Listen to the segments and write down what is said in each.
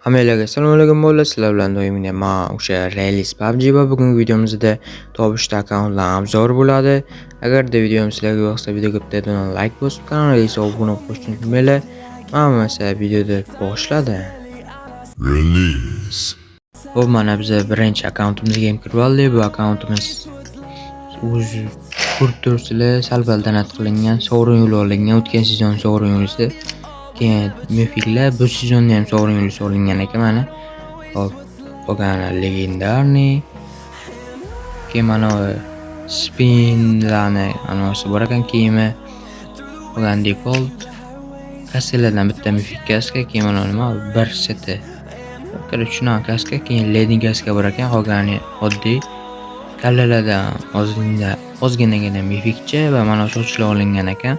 Hammalarga assalomu alaykum bolalar, sizlar bilan doimgidek men o'sha Release PUBG va bugungi videomizda top 3 ta akkauntlar обзор bo'ladi. Agarda videom sizlarga yoqsa, videoga bitta like bosib, kanalga esa obuna bo'lishni unutmanglar. Mana bo'lmasa videoda boshladi. Release. Xo'p, mana biz birinchi akkauntimizga ham kirib oldik. Bu akkauntimiz o'zi ko'rib turibsizlar, sal-pal donat qilingan, sovrin yo'li olingan, o'tgan sezon sovrin yo'lisi. Keyin mefiklar bu sezonda ham sovrin yo'lisi olingan ekan mana. Hop, qolgani legendarniy. Keyin mana spinlarni anavisi bor ekan kiyimi. Qolgan default. Kaskalardan bitta mifik kaska, keyin mana nima bir seti. Короче, shunaqa kaska, keyin ledin kaska bor ekan, qolgani oddiy. Kallalardan ozgina ozginagina mifikcha va mana sochlar olingan ekan.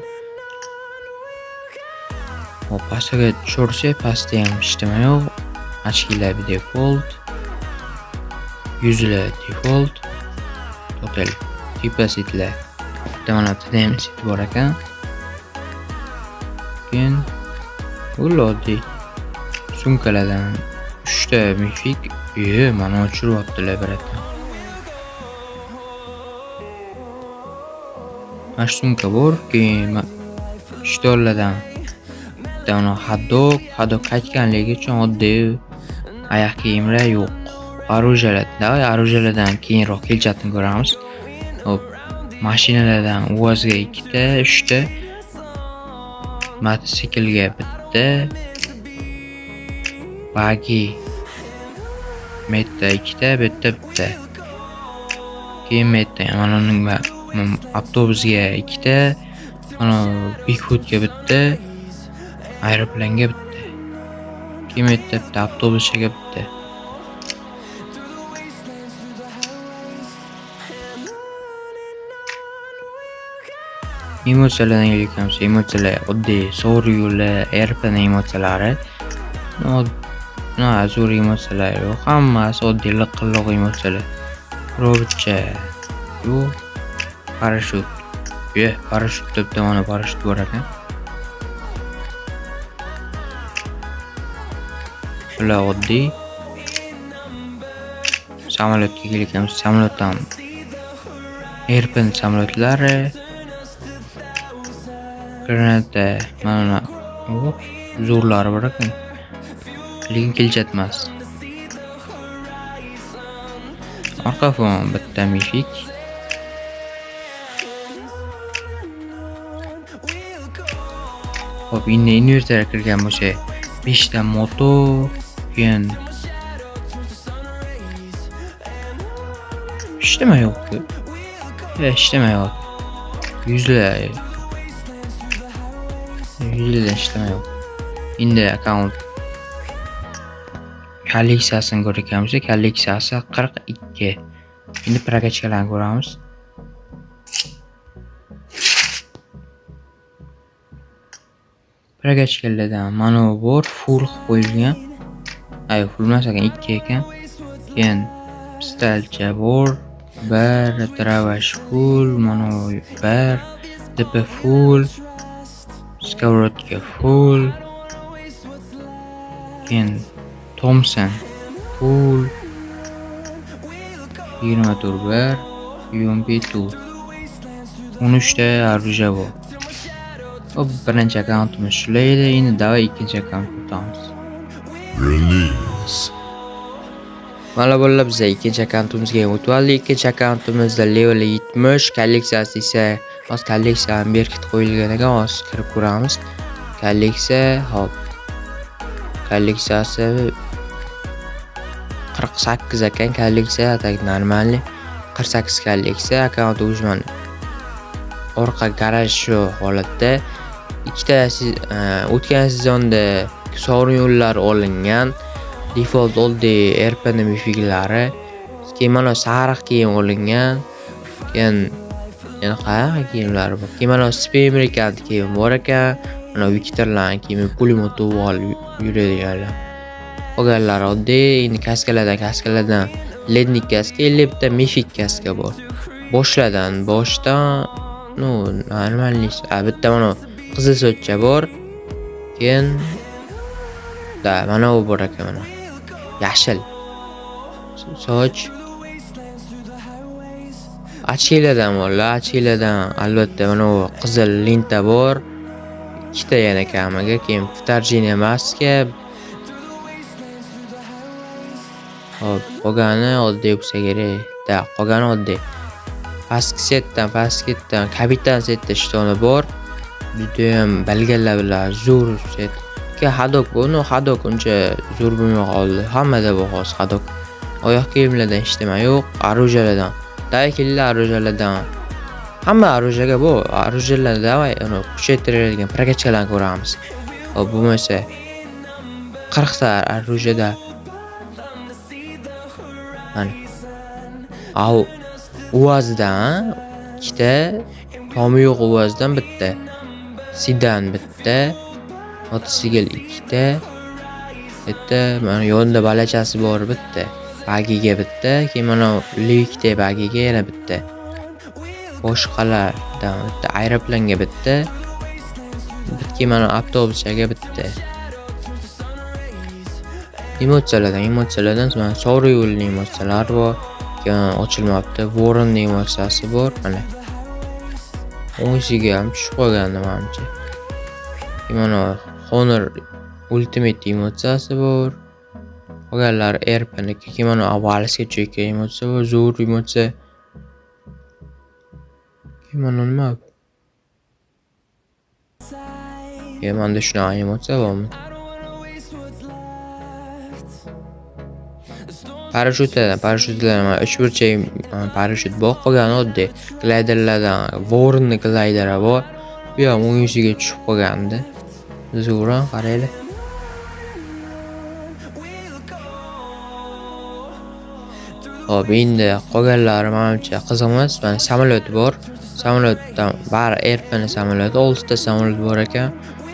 Hop, pastga tushirsak, pastda ham hech nima yo'q. Ochkilar default. Yuzlar default. Total tepa setlar. Bitta mana bitta ham set bor ekan. Keyin bu oddiy sumkalardan 3 ta mifik. Mana o'chiryaptilar biratdan. Mana shu sumka bor, keyin shtollardan bitta mana hot-dog, hot-dog qaytganligi uchun oddiy oyoq kiyimlar yo'q. Оружиялар, давай оружияларdan keyinroq kelchatini ko'ramiz. Hop, mashinalardan UAZga 2 ta, 3 ta, mototsiklga bitta, bagi metta 2 ta, bitta bitta. Keyin metta mana uning avtobusga 2 ta, mana Bigfootga bitta, aeroplanga bitta. Keyin bitta bitta avtobuschaga bitta. Emotsiyalardan kelayotgan bo'lsak, emotsiyalar oddiy sovrin yo'li, RPning emotsiyalari. No, zo'r emotsiyalar yo'q. Hammasi oddiy liqilliq emotsiyalar. Robotcha yo'q. Parashyut. Parashyutda bitta mana parashyut bor ekan. Bular oddiy. Samolyotga kelayotgan bo'lsak, samolyotdan RPning samolyotlari. Granata mana zo'rlari bor ekan. Lekin kelchat emas. Orqa fon bitta mifik. Hop, endi inventarga kirgan bo'lsak, 5 ta moto, keyin hech nima yo'q-ku. Hech nima yo'q. Yuzlar. Yuzlardan hech nima yo'q. Endi akkaunt kolleksiyasini ko'rgan bo'lsak, kolleksiyasi 42. Endi prokachkalarni ko'ramiz. Prokachkalardan mana bu bor, full qilib qo'yilgan. Ay, full emas ekan, 2 ekan. Keyin pistalcha bor, 1 dravash full, mana bu 1 DP full, skоворodka full. Keyin Thompson full, 24 1, UMP2. 13 ta оружие bor. Hop, birinchi akkauntimiz shular edi. Endi давай ikkinchi akkauntga o'tamiz. Release. Mana bolalar, biz ikkinchi akkauntimizga ham o'tib oldik. Ikkinchi akkauntimizda level 70, kolleksiyasi esa hozir kolleksiyani berkitib qo'yilgan ekan, hozir kirib ko'ramiz. Kolleksiya, hop. Kolleksiyasi 48 ekan, kolleksiya так нормальный. 48 kolleksiya, akkaunt o'zi mana orqa garaj shu holatda. Ikkita o'tgan sezonda sovrin yo'llari olingan. Default oddiy RPning mifiklari. Keyin mana sariq kiyim olingan. Keyin yana qanaqa kiyimlar bor? Keyin mana Spamerikan kiyimi bor ekan. Mana Victorlarning kiyimi, pulemyot olib yuradiganlar. Qolganlari oddiy. Endi kaskalardan lednik kaska, или bitta mifik kaska bor. Boshlardan, boshdan, ну, нормальный. Bitta mana qizil sochcha bor. Keyin da mana bu bor ekan mana. Yashil. Soch. Ochkilardan bor, ochkilardan albatta mana bu qizil lenta bor. Ikkita yana kamiga, keyin вторжение maska. Hop, qolgani oddiy bo'lsa kerak. Da, qolgani oddiy. Pastki setdan, kapitan setda shtoni bor. Judayam bilganlar bilan zo'r set. Keyin hadok bu, no hadok uncha zo'r bo'lmay qoldi. Hammada bu hozir hadok. Oyoq kiyimlardan hech nima yo'q, orujalardan. Daykellar orujalardan. Hamma orujaga bu, orujalar давай uni kuchaytirilgan prokachkalarni ko'ramiz. Hop, bo'lmasa 40 ta orujada. Mana. Au UAZdan ikkita, tomi yo'q UAZdan bitta. Sidan bitta, mototsikl ikkita, bitta, mana yonida balachasi bor bitta. Bagiga bitta, keyin mana Livikda bagiga yana bitta. Boshqalardan bitta, aeroplanga bitta. Keyin mana avtobuschaga bitta. Emotsiyalardan mana sovri yo'lning emotsiyalari bor. Keyin ochilmabdi. Voronning emotsiyasi bor mana. O'ngisiga ham tushib qolgandi menimcha. Keyin mana Honor Ultimate emotsiyasi bor. Qolganlari RPniki. Keyin mana Avalsga tushayotgan emotsiya bor, zo'r emotsiya. Keyin mana nima bu? Keyin menda shunaqa emotsiya bormi? Parashyutlar mana uchburchak parashyut bor, qolgani oddiy. Glayderlardan Voronni glayderi bor. Bu ham o'ngisiga tushib qolgandi. Zo'ran qaranglar. Hop, endi qolganlari menimcha qiziq emas. Mana samolyot bor. Samolyotdan bari RPni samolyoti, 6 ta samolyot bor ekan.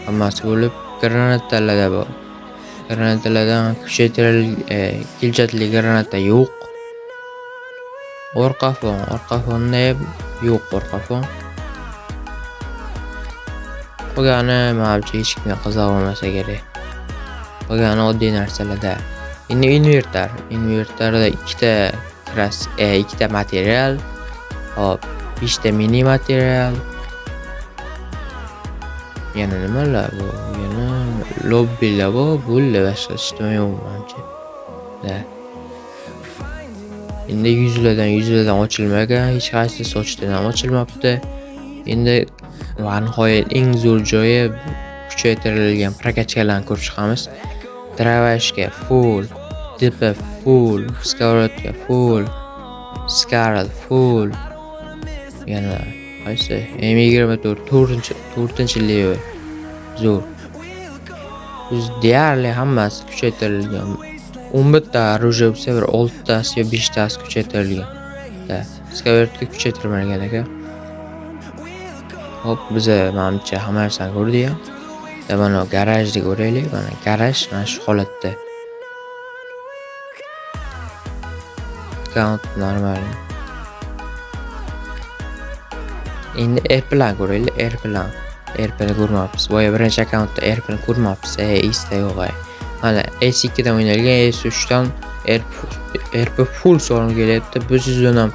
Hammasi bo'lib granatalarda bor. Granatalardan kuchaytirilgan kelchatli granata yo'q. Orqa fonda ham yo'q orqa fon. Qolgani menimcha hech kimga qiziq bo'lmasa kerak. Qolgani oddiy narsalarda. Endi invertor, invertorda ikkita ikkita material, hop, 5 ta mini material. Yana nimalar bu? Yana lobbilar bor, bo'ldi, boshqa hech nima yo'q menimcha. Da. Endi yuzlardan ochilmagan, hech qaysi sochdan ham ochilmabdi. Endi va nihoyat eng zo'r joyi kuchaytirilgan prokachkalarni ko'rib chiqamiz. Dravashka full, DP full, Skоворodka full, Scarlet full. Yana qaysi? M24 4-chi level. Zo'r. Biz deyarli hammasi kuchaytirilgan. 11 ta orужие bo'lsa, bir 6 tasi yo 5 tasi kuchaytirilgan. Da, Skоворodka kuchaytirilmagan ekan. Hop, biza menimcha hamma narsani ko'rdik ham. Da mana garajni ko'raylik. Mana garaj mana shu holatda. Akkaunt normal. Endi RP'larni ko'raylik, RP'larni. RP'ni ko'rmabmiz. Boya birinchi akkauntda RP'ni ko'rmabmiz. Esda yo'q. Mana S2 dan o'ynalgan, S3 dan RP full solinib kelyapti. Bu sezon ham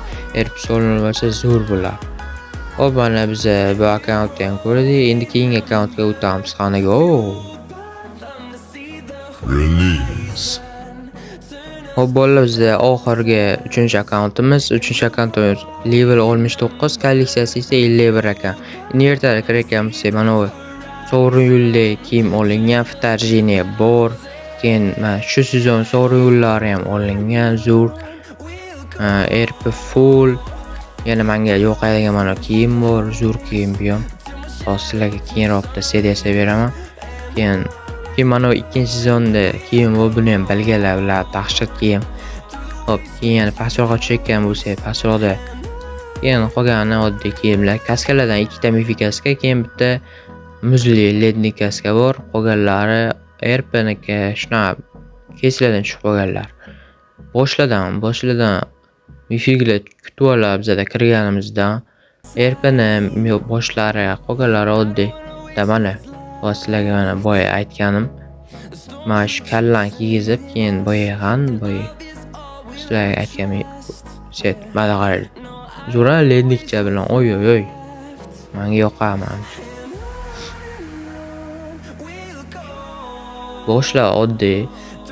RP solinib olsa zo'r bo'ladi. Hop, mana biz bu akkauntni ham ko'rdik. Endi keyingi akkauntga o'tamiz. Qani go. Release. Hop, bolalar, bizda oxirgi 3-akkauntimiz. 3-akkauntimiz level 69, kolleksiyasi esa 51 ekan. Inventarga kirayotgan bo'lsak, mana bu sovrin yo'lda kiyim olingan, вторжение bor. Keyin mana shu sezon sovrin yo'llari ham olingan, zo'r. RP full. Yana menga yoqadigan mana kiyim bor, zo'r kiyim bu ham. Hozir sizlarga keyinroq bitta set yasab beraman. Keyin mana bu 2-sezonda kiyim bor, buni ham bilganlar biladi, dahshat kiyim. Hop, keyin yana pastroqqa tushayotgan bo'lsak, pastroqda keyin qolgani oddiy kiyimlar. Kaskalardan 2 ta mifik kaska, keyin bitta muzli lednik kaska bor. Qolganlari RPniki, shunaqa keslardan tushib qolganlar. Boshlardan mifiklar kutib oladi bizada kirganimizdan. RPni boshlari, qolganlari oddiy. Da mana hozir sizlarga mana boya aytganim. Mana shu kallani kiygizib, keyin boyag'an boy sizlarga aytgan set. Mana qaranglar. Zo'ra lendikcha bilan oy oy oy. Menga yoqadi manimcha. Boshlar oddiy.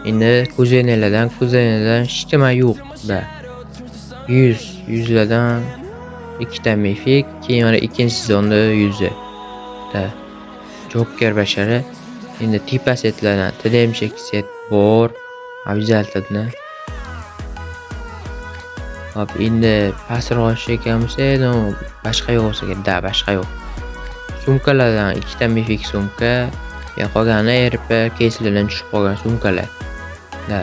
Endi kuzenelardan hech nima yo'q-da. 100 yuzlardan ikkita mifik, keyin mana ikkinchi sezonda 100 da. Joker bashara. Endi tipa setlardan TDMchik set bor. Обязательно. Hop, endi pastroq oshayotgan bo'lsa, no, boshqa yo'q bo'lsa kerak. Da, boshqa yo'q. Sumkalardan ikkita mifik sumka, ya qolgani RP keyslardan tushib qolgan sumkalar. Da.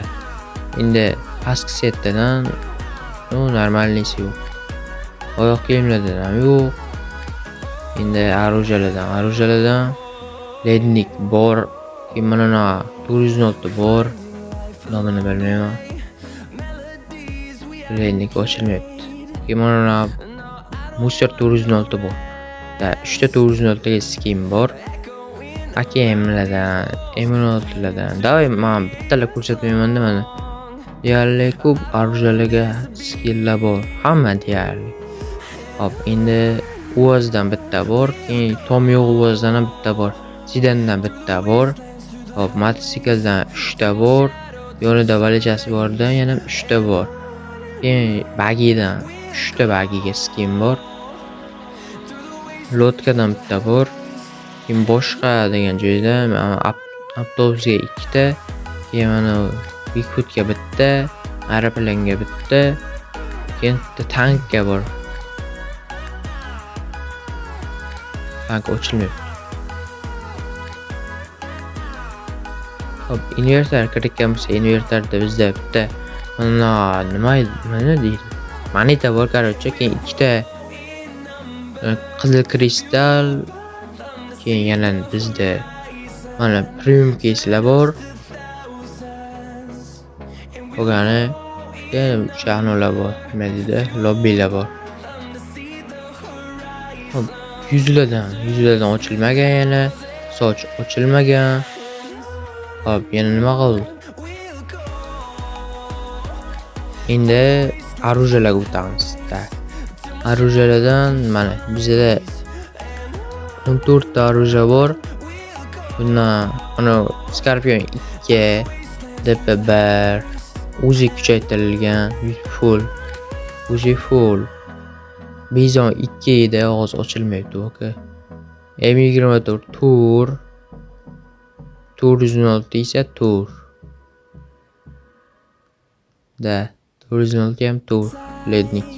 Endi pastki setdan no, normalniysi yo'q. Oyoq kiyimlardan ham yo'q. Endi orujalardan Lednik bor, keyin mana 406 bor. Nomini bilmayman. Lednik ochilmayapti. Keyin mana Musor 406 bor. Da, 3 ta 406 ga skin bor. AKMlardan, M16lardan. Давай, men bittalar ko'rsatmayman-da mana. Deyarli ko'p orujalarga skinlar bor. Hamma deyarli. Hop, endi UAZdan bitta bor, keyin Tom yo'q UAZdan ham bitta bor. Sedandan bitta bor. Hop, mototsikldan 3 ta bor. Yonida valichasi bordan yana 3 ta bor. Keyin bagidan 3 ta bagiga skin bor. Lodkadan bitta bor. Keyin boshqa degan joyda avtobusga 2 ta, keyin mana Bigfootga bitta, aeroplanga bitta, keyin bitta tankka bor. Tank ochilmayapti. Hop, invertor kiritgan bo'lsa, invertorda bizda bitta mana nima deydi? Moneta bor, короче, keyin ikkita qizil kristal, keyin yana bizda mana premium keyslar bor. Qolgani yana o'sha anavlar bor, nima deydi? Lobbilar bor. Hop, yuzlardan ochilmagan yana, soch ochilmagan. Hop, yana nima qoldi? Endi orujalarga o'tamiz. Orujalardan mana bizda 14 ta oruja bor. Bundan ana Scorpion 2, DP1, Uzi kuchaytirilgan, full. Uzi full. Bizon 2 edi, hozir ochilmayapti, aka. M24 Tur. 406 esa Tur. Da, 406 ham Tur, Lednik.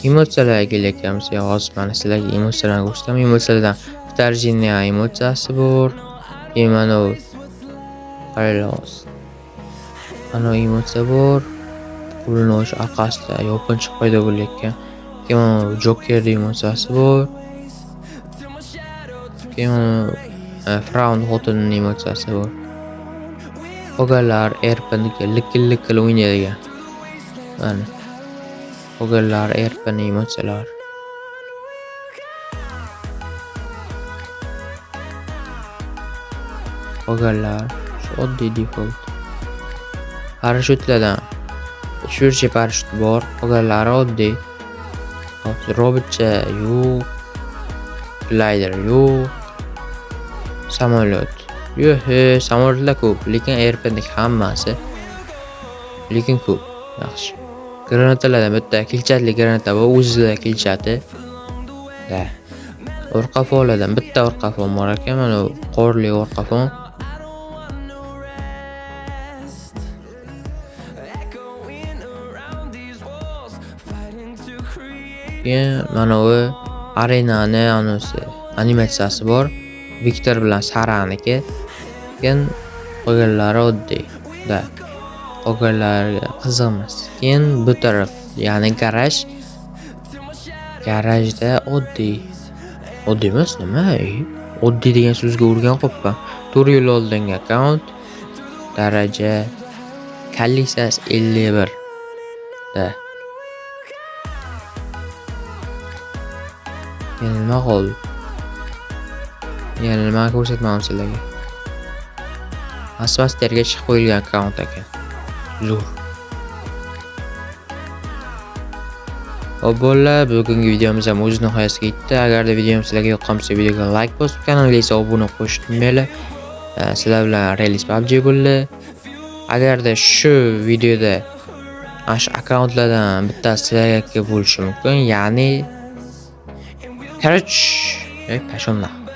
Emotsiyalarga kelayotgan bo'lsak, hozir mana sizlarga emotsiyalarni ko'rsataman. Emotsiyalardan вторжение emotsiyasi bor. Keyin mana u qaranglar hozir. Ana emotsiya bor. Qo'lini o'sha orqasida yopinchiq paydo bo'layotgan. Keyin mana Joker emotsiyasi bor. Keyin mana Frown xotinning emotsiyasi bor. Qolganlar RPniki likil-likil o'ynaydigan. Mana. Qolganlar RPning emotsiyalari. Qolganlar shu oddiy default. Parashyutlardan uchburchak parashyut bor, qolganlari oddiy. Hop, robotcha yo'q, glider yo'q, samolyot. Yo'q, samolyotlar ko'p, lekin RPniki hammasi. Lekin ko'p, yaxshi. Granatalardan bitta kilchatli granata bor, o'zida kilchati. Da. Orqa fonlardan bitta orqa fon bor ekan, mana bu qorli orqa fon. Keyin mana bu arenani anasi animatsiyasi bor. Viktor bilan Saraniki. Keyin qolganlari oddiy. Da. Qolganlari qiziq emas. Keyin bu taraf, ya'ni garaj. Garajda oddiy. Oddiy emas, nima? Oddiy degan so'zga urgan qo'ppa. 4 yil oldingi akkaunt. Daraja kolleksiyasi 51. Da. Yana nima qoldi? Yana nima ko'rsatmadim sizlarga? Masterga chiqib qo'yilgan akkaunt ekan. Zo'r. Xo'p, bolalar, bugungi videomiz ham o'z nihoyasiga yetdi. Agarda videom sizlarga yoqqan bo'lsa, videoga like bosib, kanalga esa obuna qo'shib unutmanglar. Sizlar bilan Release PUBG bo'ldi. Agarda shu videoda ana shu akkauntlardan bittasi sizlarga bo'lishi mumkin, ya'ni, короче, пошел нахуй.